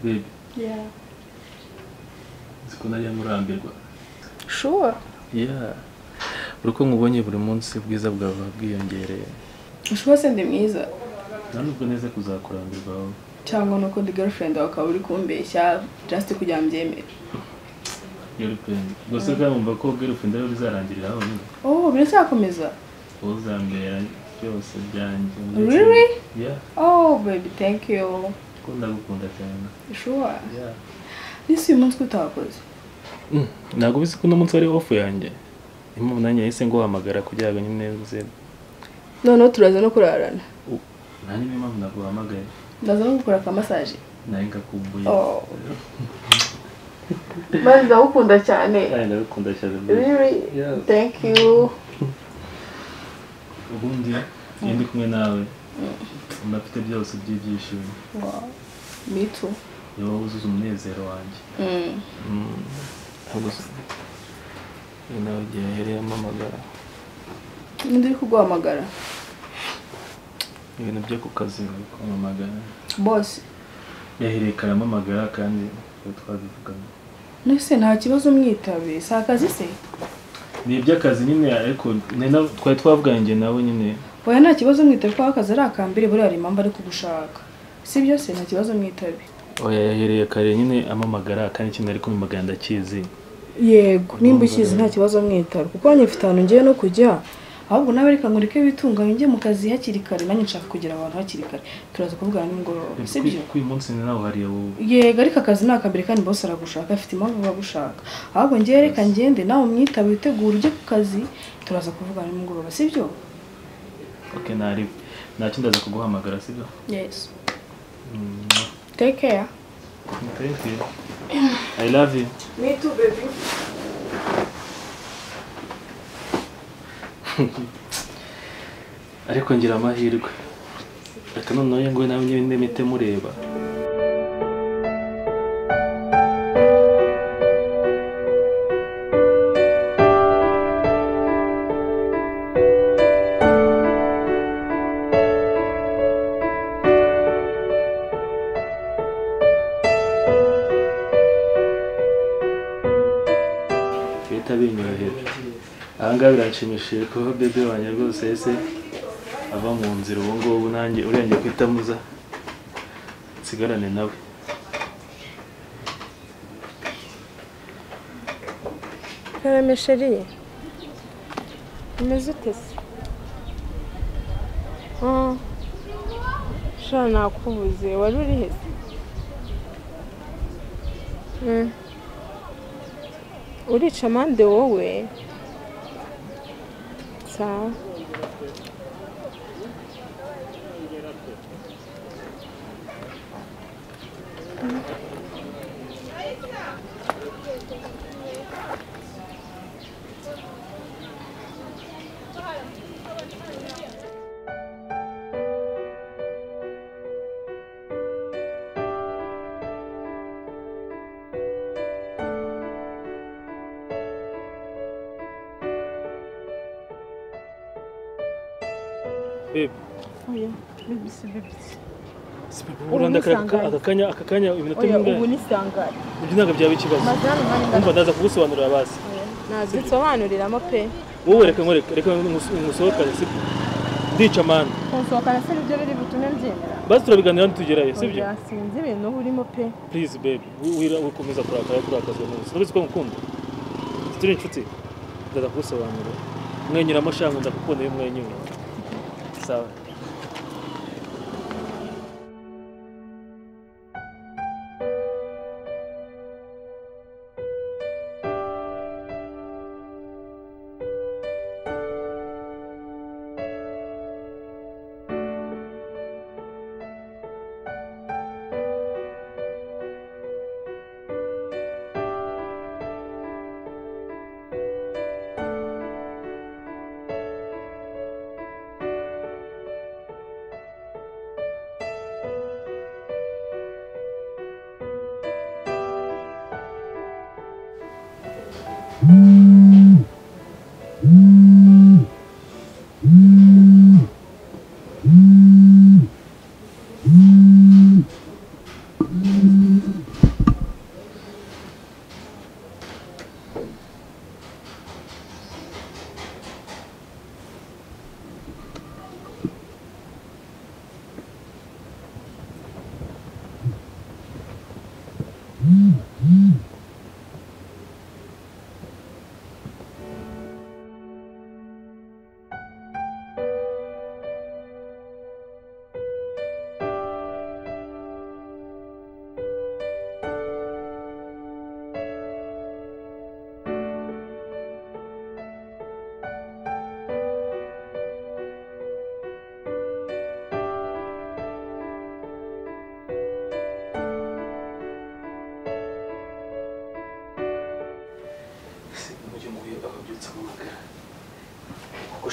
Baby. Yeah. Ziko nari murambirwa. Sure. Yeah. Uruko nkubonye buri munsi bwiza bwawe bwiyongereye. Ushobora se ndi mwiza? Ntanubwo neza kuzakurambirwa wowe. Cyangwa nuko ndi girlfriend wawe ukaba uri kumbeshya just kugira mbyemere. Girlfriend. Gusa kandi ko girlfriend ari bizarangirira aho nyine. Oh, biracyakomeza. Uzambera byose byanjye. Really? Yeah. Oh baby, thank you. Ndagukunda cyane. Sure. Yeah. Nisi uyu munsi utakoze. Ntabwo bizi ko uno munsi ari off yanjye. Impamvu nanjye yahise nguhamagara kugira ngo nyine uze. Noneho turaza no kurarana. Nanjye niyo mpamvu naguhamagaye. Ndaza no gukora ka massage. Nawe ngakumbuye. Oh. Maze ndagukunda cyane. Kandi ndagukunda cyane. Really? Yes. Thank you. Ubundi iyo ndi kumwe nawe ndafite byose by'ibyishimo. Wow. Me too. Ni wowe wuzuza umunezero wanjye. Ntabwo nawe igihe yahereye ampamagara. Ninde uri kuguhamagara? Ibintu byo ku kazi bari kumpamagara. Boss. Yahereye kare ampamagara kandi twabivuganye. Nese nta kibazo mwitabe, si akazi se? Ni iby'akazi nyine ariko twari twavuganye njye nawe nyine. Oya nta kibazo mwitabe kuko akazi ari akambere buriya hari impamvu ari kugushaka. Si byo se nta kibazo mwitabe. Oya yahereye kare nyine amamagara kandi ikintu ari kumamagara ndakizi. Yego, nimba ukizi nta kibazo mwitabe kuko njye mfite ahantu ngiye no kujya. Ahubwo nawe reka nkureke witunganye njye mu kazi hakiri kare nanjye nshaka kugera abantu hakiri kare. Turaza kuvugana nimugoroba. Si byo? Ku uyu munsi nawe hariye wowe. Yego ariko akazi ni akambere kandi boss aragushaka afite impamvu bagushaka. Ahubwo ngiye reka ngende nawe umwitabe witegure ujye ku kazi turaza kuvugana nimugoroba, si byo? Okay, nari ntacyo ndaza kuguhamagara, si byo? Yes. Take care. Thank you. I love you. Me too, baby. Ariko ngira amahirwe. Reka noneho ngo nawe nyine mite mureba. Bita binyorohera. Ahangaha biranshimishije kuba bebe wanjye rwose ese ava mu nzira ubu ngubu nanjye urengeye kwitamuza nsigarane nawe. Karame chérie, umeze ute se? Sha nakubuze, wari uri he se? Urica amande wowe? Sawa. Babe. Oya, baby si baby. Uranda akakanya iminota mingahe? Ubu ni sangara. Ibyo ntabwo byaba ikibazo. Umva ndaza kugusobanurira basi. Nazi nsobanuriramo pe. Wowe reka nkoreke, reka ngusohokane sibyo? Ndica man. Kunsohokana se nibyo biri butume mbyemera. Basi turabiganira ntitugerayo sibyo? Oya, sinzi ibintu urimo pe. Please baby, wikomeza kurakara kurakazwa n'ubusa. Urabizi ko ngukunda. Turi inshuti. Ndaza kugusobanurira. Mwenyuramo shangu ndakukunda iyo umwenyura. Sawa.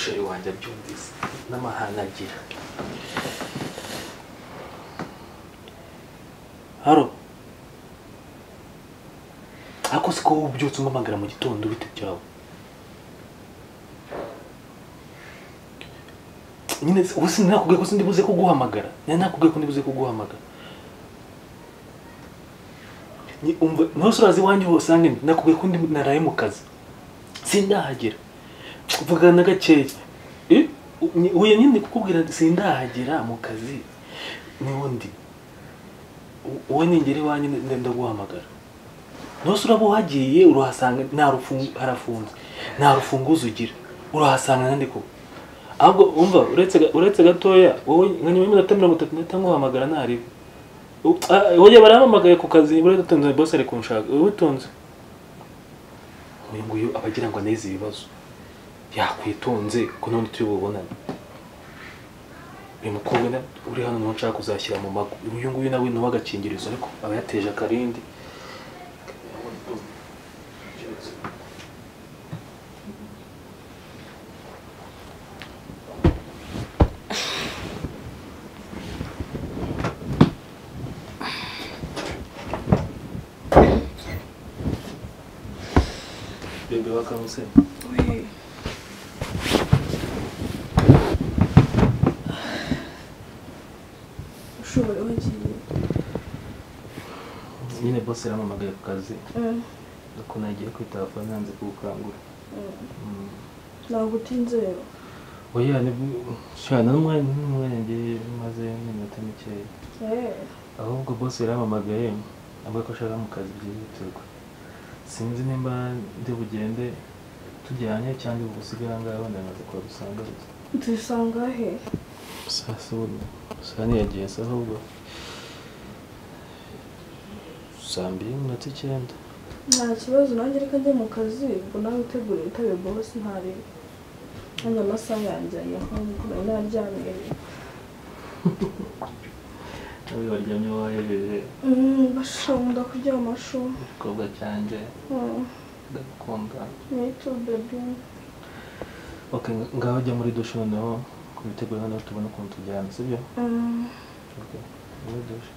Chéri wanjye abyumvise n'amahane agira. Haro. Ako siko ubyutse umpamagara mu gitondo bite byawe? Nyine ubu sinakubwiye ko sindibuze kuguhamagara. Nakubwiye ko ndibuze kuguhamagara. Ni umva ntosurazi wanjye usange nakubwiye ko ndi naraye mu kazi. Sindahagera. Vuga na gakeya. Uye nyine kukubwira sindahagera mu kazi. Niwundi. Uwe ningere wanjye ndaguhamagara. Ntusura hagiye urahasanga nta rufungu harafunze. Nta rufunguzo ugira. Urahasanga nande ko. Ahubwo umva uretse gatoya wowe nka nyuma y'iminota 35 nguhamagara ntari. Oye baramamagaye ku kazi uratunze boss ari kunshaka. Ubutunze. Uyu nguyu abagira ngo aneze ibibazo. Yakwitonze ko none turi bubonane. Uyu mukobwa uri hano niho nshaka kuzashyira mu mago. Uyu nguyu nawe ni uw'agakingirizo ariko aba yateje akarindi. Bébé wakamuse. Oui. Ushobora wagiye. Nyine boss yaramamagaye ku kazi. Nuko nagiye kwitaba phone nanze kugukangura. Ntabwo utinze rero. Oya ni shana n'umwanya ngiye maze iminota mikeya. Ahubwo boss yaramamagaye avuga ko ashaka mu kazi byihutirwa. Sinzi nimba ndi bugende tujyanye cyangwa ugusigara ngaho ndamaze kuba dusanga. Dusanga he? Sasa sani yagiye se ahubwo. Saa 2:09. Nta kibazo nanjye reka njye mu kazi ubwo nawe utegura itabe boss ntari. Nanjye amasaha yanjye ahubwo nari naryamye. Nawe waryamye wahejeje. Bashobora kuryama shu. Igikorwa cyanjye. Ndagukunda. Me too baby. Okay, ngaho jya muri douche noneho witegure noneho tubone ukuntu tujyana, sibyo? Okay, muri douche.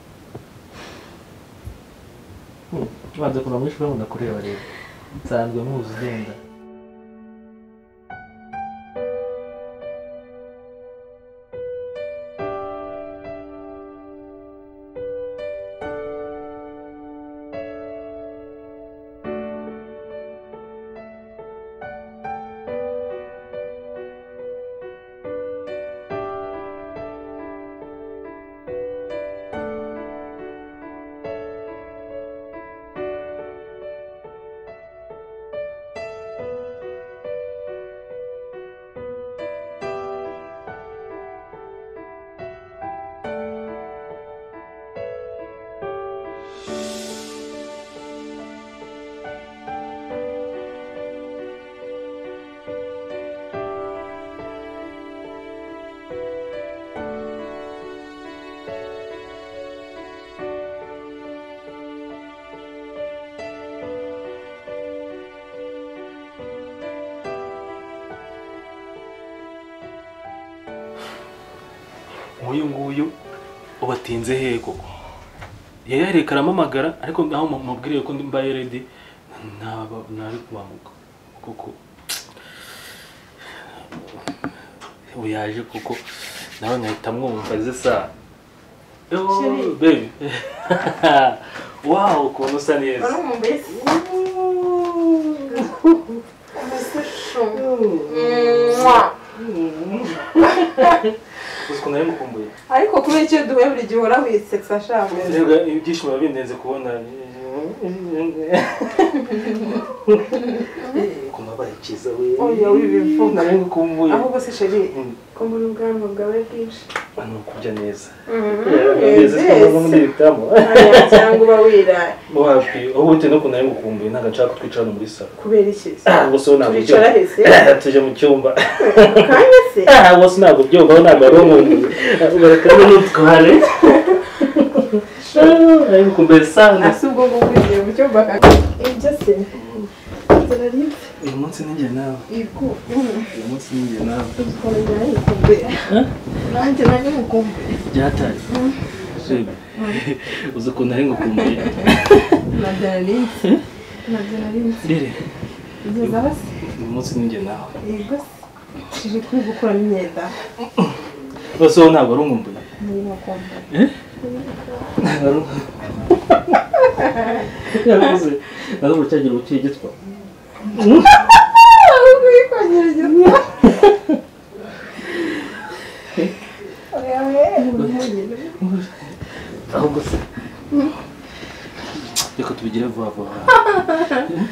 Tubanze kuva muri shuri ndakureba rero. Nsanzwe muzi ugenda. Uyu nguyu ubatinze hehe koko? Yayareka aramamagara ariko naho mubwiriye ko mbaye ready ntari kubanguka koko. Uyaje koko nawe nkahita mwumva zisa. Oh baby. Wow, ukuntu usa neza. Ukuntu ari mukumbuye. Ariko kubera icyo duhuye buri gihe uhora wisetsa ashaka. Rega ibyishimo bindenze kubona. Ukuntu abaye cyiza we. Oya wibivuga. Nari ngukumbuye. Ahubwo se chérie, ko mbona ubwanwa bwawe bwinshi. Ni ukurya neza. Cyangwa uba wiraye. Wapi, ahubwo bitewe n'ukuntu nari ngukumbuye ntabwo nshaka ko twicarana muri salo. Kubera iki se? Ubwo se ntabwo turicara he se? Tujya mu cyumba. Kanya se? Ubwo se ntabwo byumva ntabwo wari unkumbuye. Bareka n'utware. Nari ngukumbuye sana. Ase ubwo ngubwo ugiye mu cyumba. Ibyo se? Nzara rimwe. Uyu munsi ninjye nawe. Yego. Uyu munsi ninjye nawe. Nanjye nari ngukumbuye. Byatari. Baby. Uzi ukuntu nari ngukumbuye. Nabyo nari nzi. Nabyo nari nzi. Rere. Ugeze aho se? Uyu munsi ninjye nawe. Yego se. Turi kuri gukuramo imyenda. Bose wowe ntabwo wari unkumbuye. Nari ngukumbuye. Ntabwo wari unkumbuye. Yavuze. Ntabwo cyagira ubukirigitwa. Ahubwo yikongera igitwa. Ahubwo se reka tubigire vuba vuba.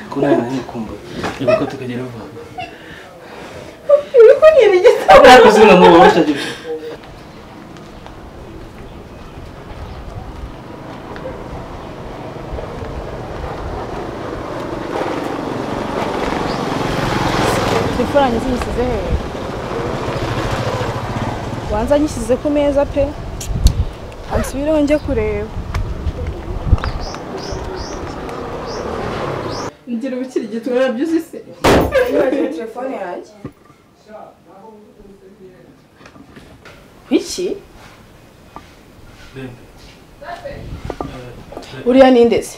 Ko nawe nari ngukumbuye. Reka tukagera vuba vuba. Yikongera igitwa. Ntabwo uzi na n'ubu cyagira. Telefone yanjye zinyisize hehe? Wanza nyishyize ku meza pe. Ansubireho njye kureba. Ngira ubukirigitwa nabyo uzi se? Nibagiwe telefone yanjye. Iki? Uriya ninde se?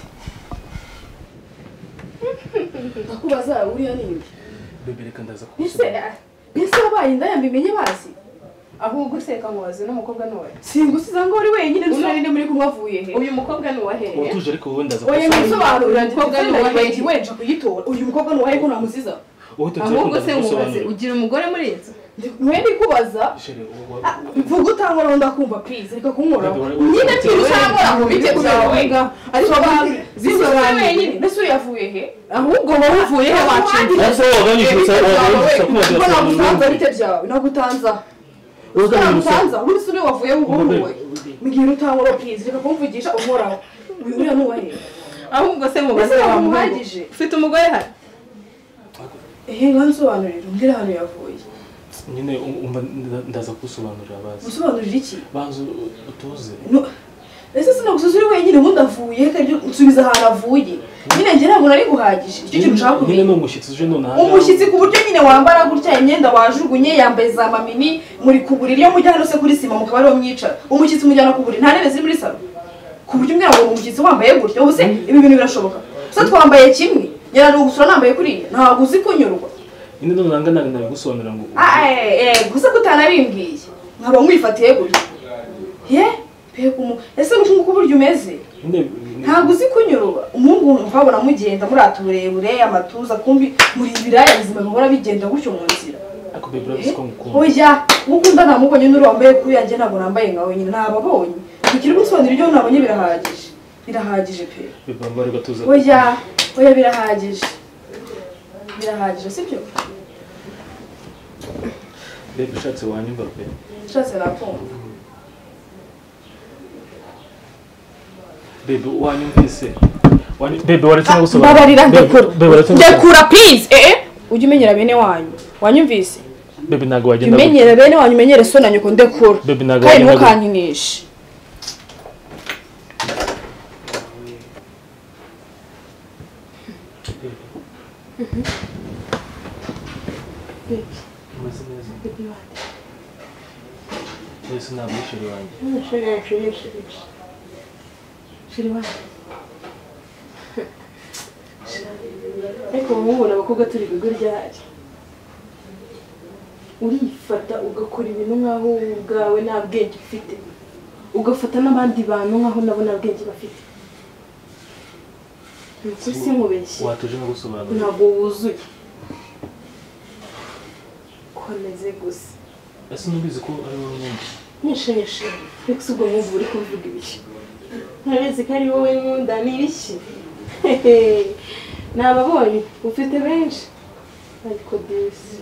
Ndakubaza uriya ninde? Bebe reka ndaza kugusobanurira. Ese wabaye indaya mbimenye bazi? Ahubwo useka mubaze n'umukobwa n'uwahe? Singusiza ngo uri wenyine nusura muri kumwe avuye he? Uyu mukobwa n'uwahe? Utuje ariko wowe ndaza Oya nsobanurira umukobwa n'uwahe? Wenja kuyitora. Uyu mukobwa n'uwahe ko namuziza? Ahubwo se mubaze ugira umugore muri iyi nzu? Nwe ndikubaza. Mvuga utankora ndakumva please reka kunkoraho. Nyine pira utankora bite byawe. Ariko zisobanuye wenyine. Mbese uri yavuye he? Ahubwo wowe uvuye he wacinze? Ese waganyije ko nagutanza bite byawe nagutanza. Utanza uri suri wavuye uburuwe. Mbwira utankora please reka kumvugisha unkoraho. Uyu uriya nuwahe? Ahubwo se mubaze wamuhagije. Ufite umugore hano? Ehe nsobanurira umbwire hano yavuye. Nyine umva ndaza kugusobanurira bazi. Usobanurira iki? Banza utuze. Ese sinagusuza uri wenyine ubundi avuye kandi unsubiza ahantu avuye. Nyine njye ntabwo nari guhagije. Icyo kintu ushaka kumenya. Nyine ni umushyitsi uje none aha. Umushyitsi ku buryo nyine wambara gutya imyenda wajugunye yambaye za mamini muri ku buriri iyo mujya hano se kuri sima mukaba ariho mwicara. Umushyitsi mujyana ku buriri nta ntebe ziri muri salo. Ku buryo umwana ngo umushyitsi wambaye gutya ubu se ibi bintu birashoboka. Se twambaye kimwe. Nyara gusura nambaye kuriya ntabwo uzi kunyurwa. Nyine none nanga nabigusobanurira ngo gusa kutanabimbwiye. Nkaba nkwifatiye gutya. Ye? Ese nuko uburyo umeze? Ntabwo uzi kunyurwa. Umuhungu mvabona mugenda murata uburebure amatuza kumbi muri ibiraya bizima bihora bigenda gutyo mu nzira. Ako bebe urabizi ko ngukunda. Oya, ngukunda namubonye n'uri wambaye kuri yanjye ntabwo nambaye nkawe nyine ntababonye. Ukiri gusobanura ibyo nabonye birahagije. Birahagije pe. Bebe mbare gatuza. Oya, oya birahagije. Birahagije sibyo? Bebe ushatse wanyumva pe. Ushatse nakumva. Bebe wanyumvise. Bebe waretse gusobanura. Babarira ndekura. Ndekura please. Ujye umenyera bene wanyu. Wanyumvise? Bebe ntago wagenda. Umenyera bene wanyu umenyere so na nyoko ndekura. Bebe ntago wagenda. Kandi ntukankinishe. Bebe. Umeze neza. Bebe wanjye. Ese ntabwo uri sheri wanjye. Sheri sheri. Sheri wanjye. Ariko mubona abakobwa turi ibigo ryari. Urifata ugakora ibintu nkaho ubwawe nta bwenge ufite. Ugafata n'abandi bantu nkaho nabo nta bwenge bafite. Nukuri sinkubeshye. Watuje no gusobanura. Ntabwo wuzuye. Komeze gusa. Ese nubizi ko ari wowe nkunda? Nyeshe. Reka ubwo mwumva uri kuvuga ibiki. Ntabizi ko ari wowe nkunda ni ibiki. Nababonye ufite benshi. Ariko disi.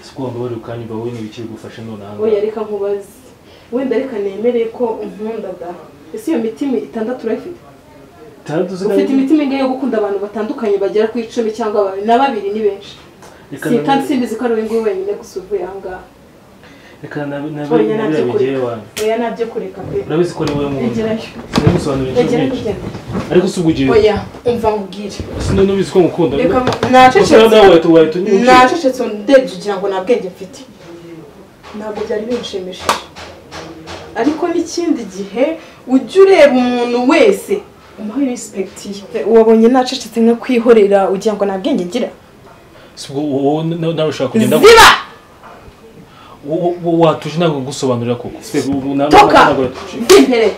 Siko wamba bari ukanyumva wowe n'ibiki bigufasha none aha. Oya reka nkubaze. Wenda reka nemere ko unkunda da. Ese iyo mitima itandatu urayifite? Ufite imitima ingahe yo gukunda abantu batandukanye bagera ku 10 cyangwa babiri na babiri ni benshi. Si kandi simbizi ko ari wowe nguwe wenyine gusa uvuye aha ngaha. Reka nabigiye wanyu. Oya nabyo kureka pe. Urabizi ko ni wowe nkunda. Egerayo. Ndagusobanurira inshuro nyinshi. Ariko si ubugiye. Oya, umva nkubwire. Sinone ubizi ko ngukunda. Reka nacecetse. Nacecetse ndebye ugira ngo nta bwenge mfite. Ntabwo byari binshimishije. Ariko n'ikindi gihe ujya ureba umuntu wese umuha respect ye. Wabonye nacecetse nka kwihorera ugira ngo nta bwenge ngira. Si wowe nawe ushaka kugenda. Ziba! Watuje ntabwo ngusobanurira koko. Toka! Mvimpere!